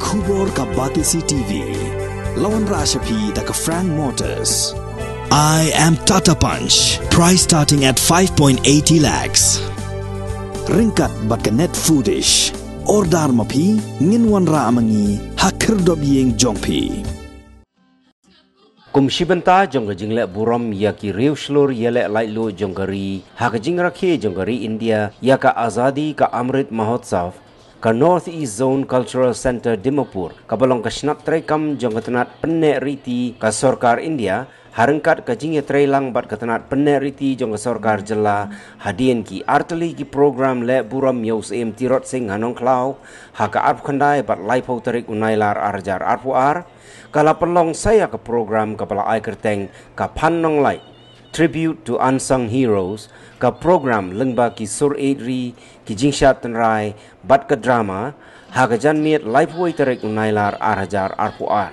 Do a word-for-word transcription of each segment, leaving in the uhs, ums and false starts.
Khubor ka Batesi T V. La wanrah sha phi da ka Frank Motors. I am Tata Punch. Price starting at five point eighty lakhs. Ryngkat bad ka Net Foodish. Order ma phi, ngin wanrah ma ngi ha khyrdop ïing jong phi. Kum shi bynta jong ka jingleh burom ïa ki riew shlur ïaleh laitluid jong ka ri ha ka jingrakhe jong ka ri India ïa ka Azadi ka Amrit Mahotsav, ka North East Zone Cultural Centre Dimapur, kaba long ka shnat treikam jong ka tnat pynneh riti ka sorkar India, ha ryngkat ka jingïatreilang bad ka tnat pynneh riti jong ka sorkar jylla, hadien ki artylli ki program leh burom ïa u Syiem Tirot Sing ha Nongkhlaw, ha ka arphew khyndai bad laiphew tarik u Nailar ar hajar arphew ar, ka la pynlong sa ïa ka program kaba la ai kyrteng ka Phan Nonglait, Tribute to Unsung Heroes, ka program lyngba ki sur ïeit ri, ki jingshad tynrai bad ka drama, ha ka janmiet laiphew wei tarik u Nailar ar hajar arphew ar.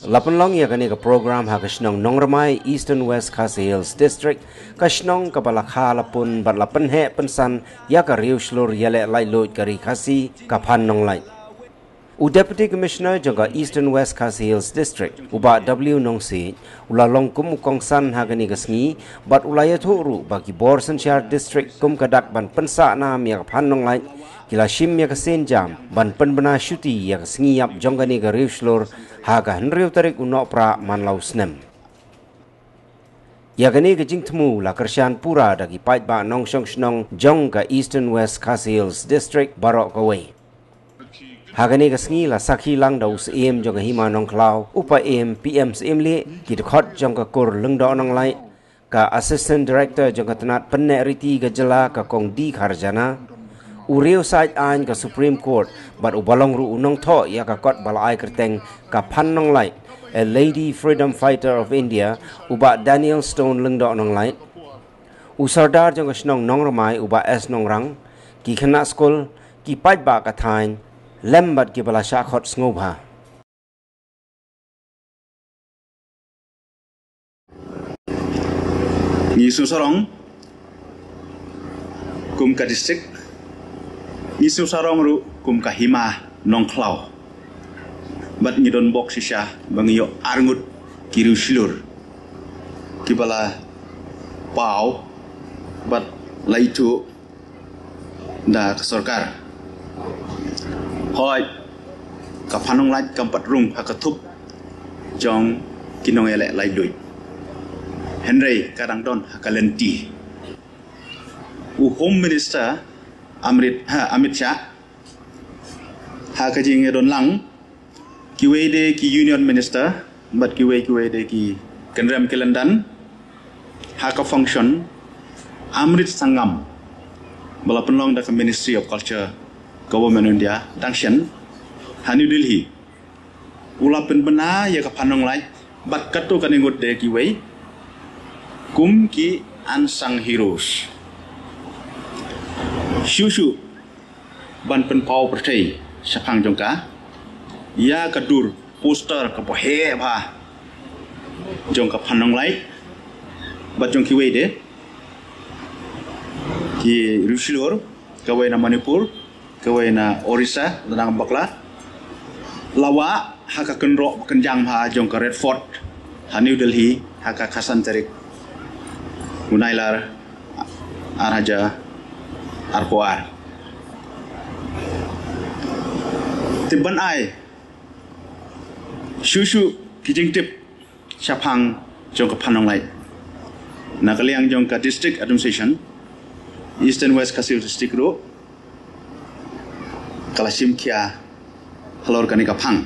La pynlong ïa kane ka program ha ka shnong Nongrmai, Eastern West Khasi Hills District, ka shnong kaba la kha la pun bad la pynheh pynsan ïa ka riew shlur ïaleh laitluid ka ri Khasi, ka Phan Nonglait. U Deputy Commissioner jong ka Eastern West Khasi Hills District, u Bah W Nongsiej, u la long kum u kongsan ha kane ka sngi, bad u la ïathuh ruh ba ki bor synshar district kum ka dak ban pynsah nam ïa ka Phan Nonglait, ki la shim ïa ka sienjam ban pynbna shuti ïa ka sngi ïap jong kane ka riew shlur ha ka hynriew tarik u Nohprah man la u snem. Ïa kane ka jingthmu la kyrshan pura da ki paidbah nongshong shnong jong ka Eastern West Khasi Hills District baroh kawei. Ha kane ka sngi la sakhi lang da u Syiem jong ka Hima Nongkhlaw, u Paiem P M Syiemlieh, ki dkhot jong ka kur Lyngdoh Nonglait, ka Assistant Director jong ka tnat pynneh riti ka jylla ka Kong D Kharjana, u riew said aiñ ka Supreme Court, bad uba long ruh u nongthoh ïa ka kot ba la ai kyrteng ka Phan Nonglait, a Lady Freedom Fighter of India, u Bah Daniel Stone Lyngdoh Nonglait, u Sordar jong ka shnong Nongrmai u Bah S Nongrang, ki khynnah skul, ki paidbah ka thaiñ, lem bad kiba la shah khot sngewbha. Ngi sngewsarong kum ka district, ngi sngewsarong ruh kum ka Hima Nongkhlaw. Bad ngi don bok shisha ba ngi ïoh arngut ki riew shlur kiba la paw bad la ithuh da ka sorkar. Hooid, ka Phan Nonglait kam pat rung ha ka thup jong ki nongïaleh laitluid, hynrei ka dang don ha ka lynti. U Home Minister Amrit, ha, Amit Shah, ha ka jingïadon lang, kiwei de ki Union Minister bad kiwei kiwei de ki kynrem ki lyndan, ha ka function Amrit Sangam ba la pynlong da ka Ministry of Culture, Government of India, dang shen ha New Delhi. U la pynbna ïa ka Phan Nonglait bad katto katne ngut de kiwei kum ki unsung heroes. Shuh shuh ban pynpaw pyrthei shaphang jong ka ïa ka dur poster kaba heh bha jong ka Phan Nonglait bad jong kiwei de ki riew shlur, kawei na Manipur, kawei na Orissa, la dang bakla, la wah ha ka kynroh kynjang bha jong ka Red Fort ha New Delhi ha ka khatsan tarik u Nailar ar hajar arphew ar. Te ban ai shuh shuh ki jingtip shaphang jong ka Phan Nonglait, na ka liang jong ka District Administration, Eastern West Khasi Hills District ruh ka la shim khia halor kane ka phang.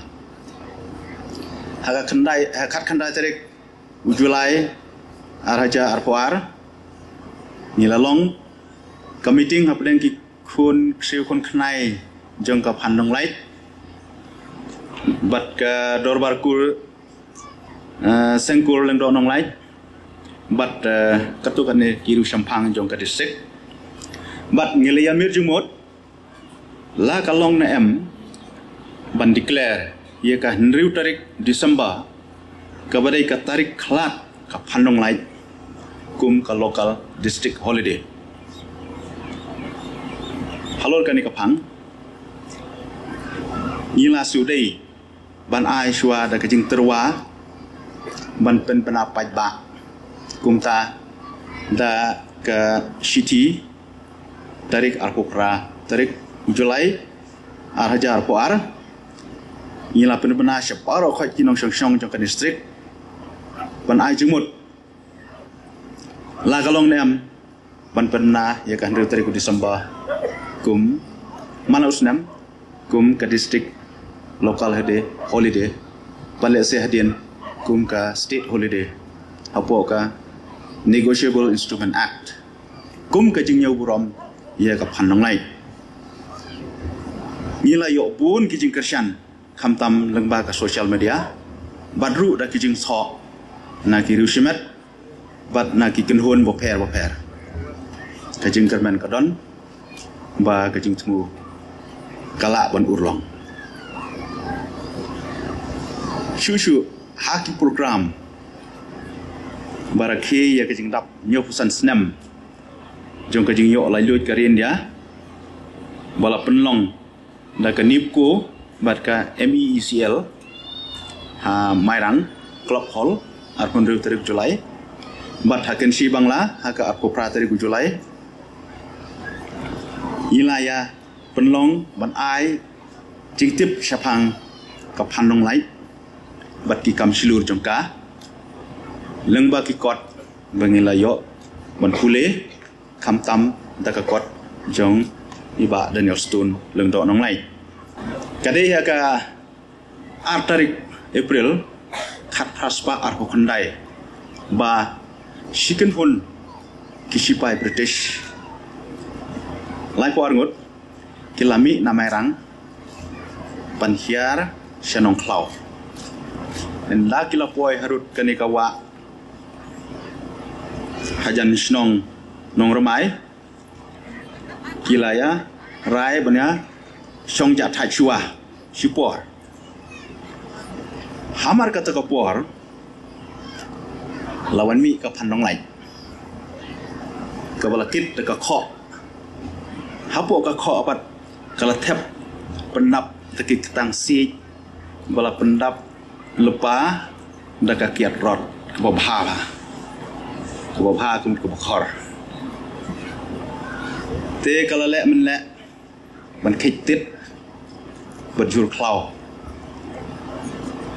Ha ka khyndai, ha ka khatkhyndai tarik u July ar hajar arphew ar, ngi la long ka meeting hapdeng ki khun ksiew khun khnai jong ka Phan Nonglait bad ka Dorbar Kur, eh, Seng Kur Lyngdoh Nonglait bad, eh, katto katne ki riew shemphang jong ka district. Bad ngi la ïamir jingmut la ka long ne em ban declare ïa ka hynriew tarik December, kaba dei ka tarik khlad ka Phan Nonglait kum ka local district holiday. Halor kane ka phang, Ngi la shu dei ban ai shuwa da ka jingtyrwa ban pynbna paidbah. Kumta da ka shithi tarik arphew phra tarik Julai ar hajar arphew ar, ngi la pynbna sha baroh khoit ki nongshong shnong jong ka district ban ai jingmut la ka long ne em ban pynbna ïa ka hynriew tarik u December kum man la u snem kum ka district local holiday, holiday, ban lehse hadien kum ka state holiday hapoh ka Negotiable Instrument Act, kum ka jingñiew burom ïa ka Phan Nonglait. Ngi la ïoh bun ki jingkyrshan khamtam lyngba ka social media bad ruh da ki jingthoh na ki riew shimet bad na ki kynhun bapher bapher. Ka jingkyrmen ka don ba ka jingthmu ka lah ban urlong. Shuh shuh ha ki program ba rakhe ïa ka jingdap hynñiewphew san snem jong ka jingïoh laitluid ka ri India ba la pynlong da ka NEEPCO bad ka MEECL ha Mairang Club Hall arphew hynriew tarik Julai, bad ha Kynshi Bangla ha ka arphew phra tarik u Julai. Ngi la ïa pynlong ban ai jingtip shaphang ka Phan Nonglait bad ki kam shlur jong ka lyngba ki kot ba ngi la ïoh ban pule khamtam da ka kot jong i Bah Daniel Stone Lyngdoh Nonglait. Ka dei ha ka ar tarik April khatphra spah arphew khyndai ba shi kynhun ki shipai British laiphew ar ngut ki la mih na Mairang ban hiar sha Nongkhlaw. Ynda ki la poi harud kane ka wah hajan shnong Nongrymai, ki la ïa rai ban ïa shong jah thait shuwa shipor. Hamar kata ka por la wan mih ka Phan Nonglait kaba la kit da ka khoh. Hapoh ka khoh pat ka la thep pyndap da ki ktang siej ba la pyndap lypa da ka kiad rot kaba bha, kaba bha kum kaba khor. Te ka la leh mynleh ban khit tit bad jur khlaw.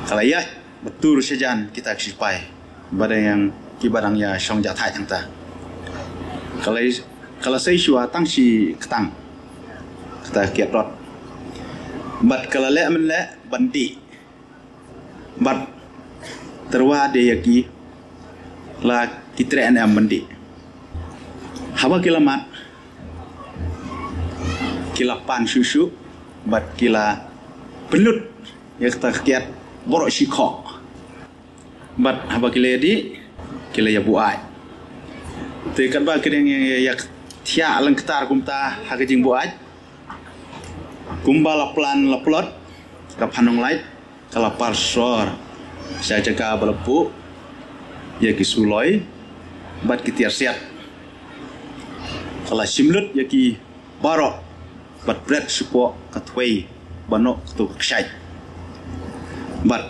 Ka la ïaid bad tur shajan kita ki shipai ba dang ïa, kiba dang ïa shong jah thait hangta. Ka la, ka la sei shuwa tang shi ktang kata kiad rot. Bad ka la leh mynleh ban dih bad tyrwa de ïa ki la ki treh ne em ban dih. Haba ki la mad ki la pan shuh shuh bad ki la pynlut ïa kata ka kiad baroh shi khoh. Bad haba ki la ïa dih ki la ïa buaid. Te katba ki dang ïa, ïa thiah lyngktar kumta ha ka jingbuaid, kumba la plan la plot, ka Phan Nonglait ka la par sor sha jaka ba la buh ïa ki suloi bad ki tiar siat. Ka la shim lut ïa ki baroh bad bret shapoh ka thwei ba noh kato ka kshaid. Bad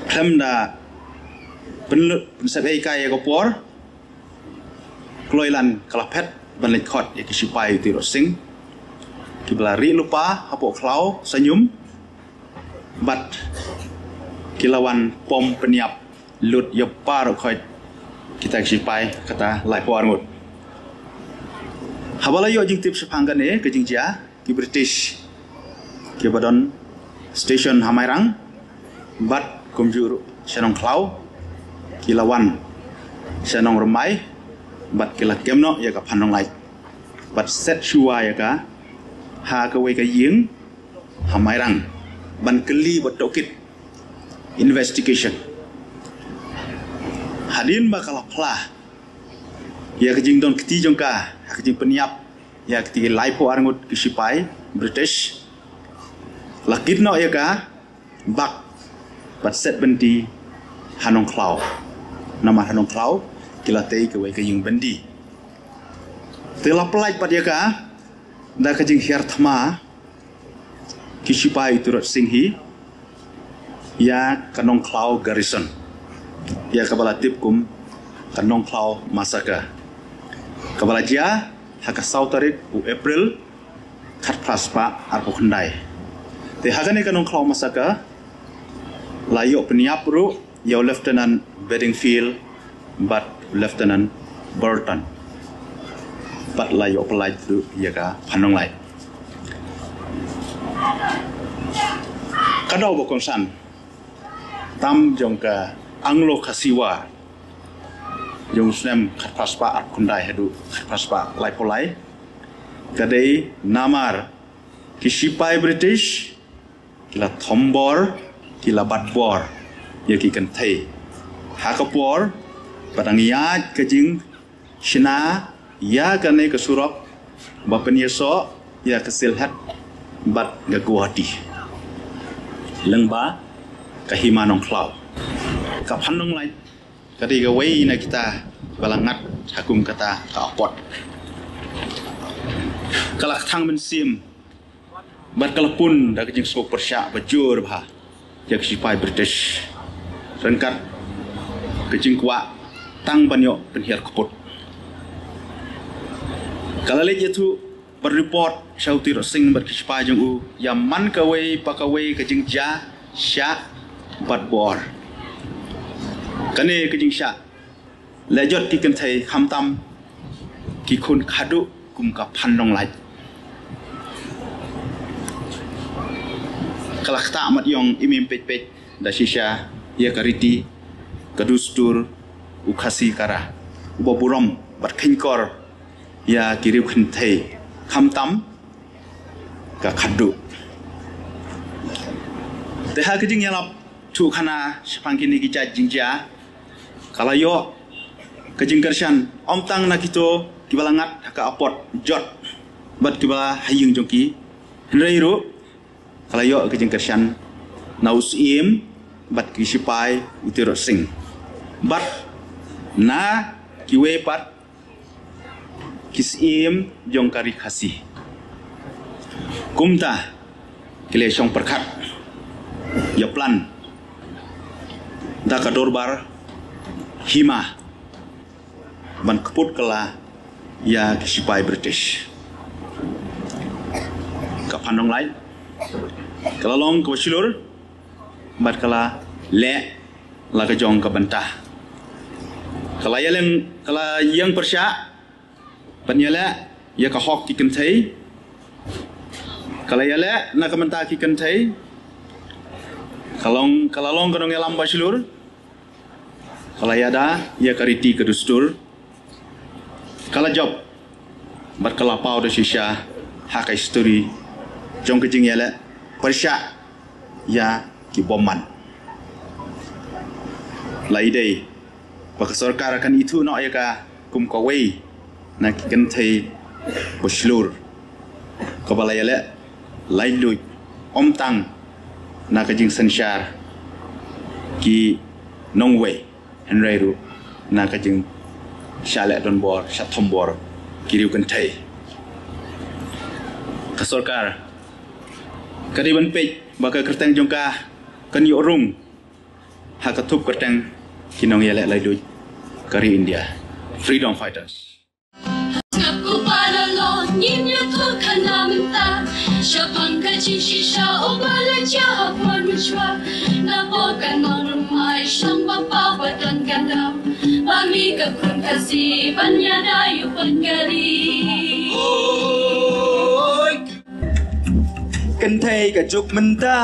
khlem da pynlut pynsep ei kai ïa ka por, kloi lan ka la phet ban leit khot ïa ki shipai u Tirot Sing kiba la rieh lypa hapoh khlaw sha ñium. Bad ki la wan pom pynïap lut ïa baroh khoit kita ki shipai kata laiphew ar ngut. Haba la ïoh jingtip shaphang kane ka jingjia, ki British kiba don station ha Mairang bad kumjuh ruh sha Nongkhlaw ki la wan sha Nongrymai bad ki la kem noh ïa ka Phan Nonglait bad set shuwa ïa ka ha kawei ka ïing ha Mairang ban kylli bad tohkit, investigation. Hadien ba ka la phla ïa ka jingdon kti jong ka ha ka jingpynïap ïa kti ki laiphew ar ngut ki shipai British, la kit noh ïa ka bak bad set byndi ha Nongkhlaw. Namar ha Nongkhlaw ki la tei kawei ka ïing byndi. Te la pyllait pat ïa ka da ka jinghiar thma ki shipai u Tirot Sing hi ïa ka Nongkhlaw garrison, ïa kaba la tip kum ka Nongkhlaw massacre, kaba la jia ha ka saw tarik u April khatphra spah arphew khyndai. Te ha kane ka Nongkhlaw massacre la ïoh pynïap ruh ïa u Lieutenant Bedingfield bad u Lieutenant Burton, bad la ïoh pyllait ruh ïa ka Phan Nonglait. Ka daw ba kongsan tam jong ka Anglo-Khasi War jong u snem khatphra spah arphew khyndai haduh khatphra spah laiphew lai ka dei namar ki shipai British ki la thombor, ki la batbor ïa ki kynthei ha ka por ba dang ïaid ka jingshna ïa kane ka surok ba pynïasoh ïa ka Sylhet bad ka Guwahati lyngba ka Hima Nongkhlaw. Ka Phan Nonglait ka dei kawei na kita ba la ngat ha kum kata ka apot. Ka la kthang mynsiem bad ka la pun da ka jingsngewpyrshah ba jur bha ïa ki shipai British ryngkat ka jingkwah tang ban ïoh pynhiar kput. Ka la leit ïathuh bad report sha u Tirot Sing bad ki shipai jong u ïa man kawei pa kawei ka jingjia shah bad bor. Kane ka jingshah la jot ki kynthei khamtam ki khun khadduh kum ka Phan Nonglait. Ka la ktah mat ïong im im peit peit da shisha ïa ka riti, ka dustur u Khasi Kara uba burom bad kheiñkor ïa ki riew kynthei khamtam ka khadduh. Te ha ka jingïalap thuh khana shaphang kine ki jait jingjia ka la ïoh ka jingkyrshan ym tang na kito kiba la ngat ha ka apot jot bad kiba la ha ïing jong ki, hynrei ruh ka la ïoh ka jingkyrshan na u Syiem bad ki shipai u Tirot Sing bad na kiwei pat ki Syiem jong ka Ri Khasi. Kumta ki la shong pyrkhat ïa plan da ka dorbar Hima ban kput kylla ïa ki shipai British. Ka Phan Nonglait ka la long kaba shlur bad ka la leh la ka jong ka bynta. Ka la ïaleng, ka la ïeng pyrshah ban ïaleh ïa ka hok ki kynthei. Ka la ïaleh na ka bynta ki kynthei. Ka long, ka la long ka nongïalam ba shlur. Ka la ïada ïa ka riti ka dustur. Ka la jop bad ka la paw da shisha ha ka histori jong ka jingïaleh pyrshah ïa ki bymman. La ïadei ba ka sorkar kan ithuh noh ïa ka kum kawei na ki kynthei ba shlur kaba la ïaleh laitluid ym tang na ka jingsynshar ki nongwei, hynrei ruh na ka jingshah leh donbor, shah thombor ki riew kynthei. Ka sorkar ka dei ban peit ba ka kyrteng jong ka kan ïoh rung ha ka thup kyrteng ki nongïaleh laitluid ka ri India, freedom fighters. Ngap ku para lo, ngin ïa tu khana mynta. Shaphang ka jingshisha uba la jia ha por mynshwa. Na por ka nongrymai shong ba paw ba don ka daw. Ba mih ka khun Khasi ban ïada ïa u pynkhari. Kynthei ka juk mynta,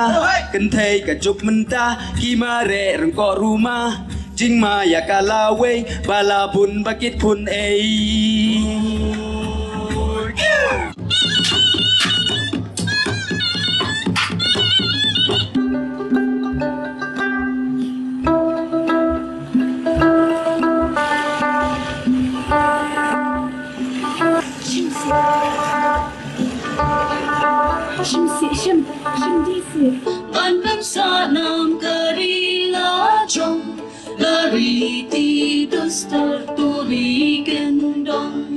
kynthei ka juk mynta, ki mareh ryngkoh ruma, jingma ïa ka lawei, ba la bun ba kit khun ei. Shim sih, shim, shim dih sih. Ban pynsah nam ka ri la jong, ka riti dustur turi kyndong.